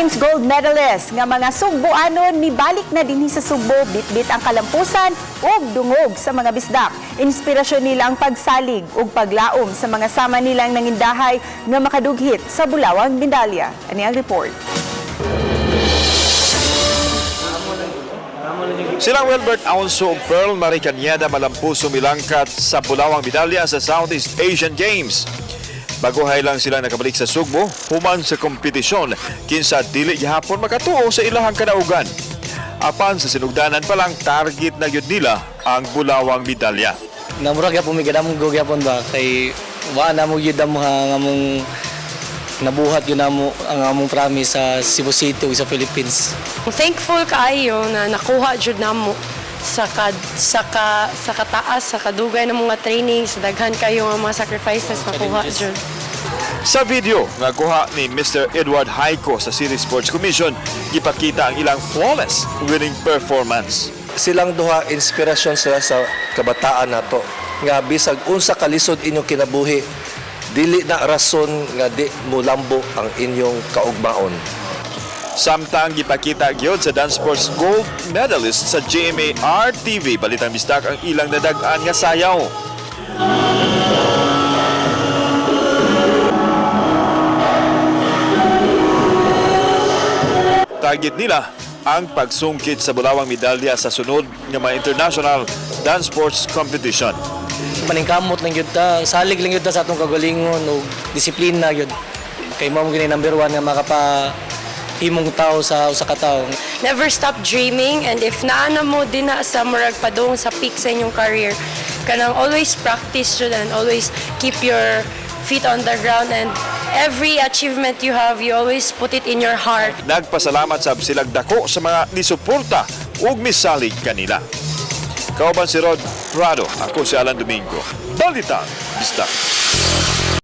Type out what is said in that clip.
Games gold medalist nga mga Sugboanon nibalik na dinhi sa Sugbo, bitbit ang kalampusan ug dungog sa mga bisdak. Inspirasyon nila ang pagsalig ug paglaom sa mga sama nilang nangindahay nga makadughit sa bulawang medalya. Ani ang report. Silang Wilbert Alonso ug Pearl Marie Cañeda malampuso milangkat sa bulawang medalya sa Southeast Asian Games. Baguhay lang sila nakabalik sa Sugbo, human sa kompetisyon, kinsa dili gihapon makatuo sa ilahang kadaugan. Apan sa sinugdanan pa lang, target na gyud nila ang bulawang medalya. Namura gyapon mi, gadamgo gyapon ba, kay wa na mo gyud amo nga among nabuhat gyud namo ang among promise sa Cebu City ug sa Philippines. Thankful kaayo na nakuha jud namo sa ka, sa ka, sa kataas, sa kadugay ng mga training, sa daghan kayo nga mga sacrifices, nakuha jud. Sa video nga kuha ni Mr. Edward Haiko sa City Sports Commission, gipakita ang ilang flawless winning performance. Silang duha, inspirasyon sila sa kabataan nato nga bisag unsa kalisod inyong kinabuhi, dili na rason nga di mulambo ang inyong kaugmaon. Samtang gipakita gyud sa dance sports gold medalist sa GMA RTV Balitang Bisdak ang ilang nadag-an nga sayaw. Target nila ang pagsungkit sa bulawang medalya sa sunod nga mga international dance sports competition. Paningkamot lang gyud ta, salig lang gyud ta sa atong kagalingon ug disiplina gyud. Kay mao mo gini number one nga makapa himong tao sa usa ka tawo. Never stop dreaming, and if naana mo din na sa murag padung sa peak sa inyong career, kanang always practice jud and always keep your feet on the ground, and every achievement you have, you always put it in your heart. Nagpasalamat sab silag dako sa mga nisuporta ug misalig kanila. Kauban si Rod Prado, ako si Alan Domingo. Balitang Bisdak.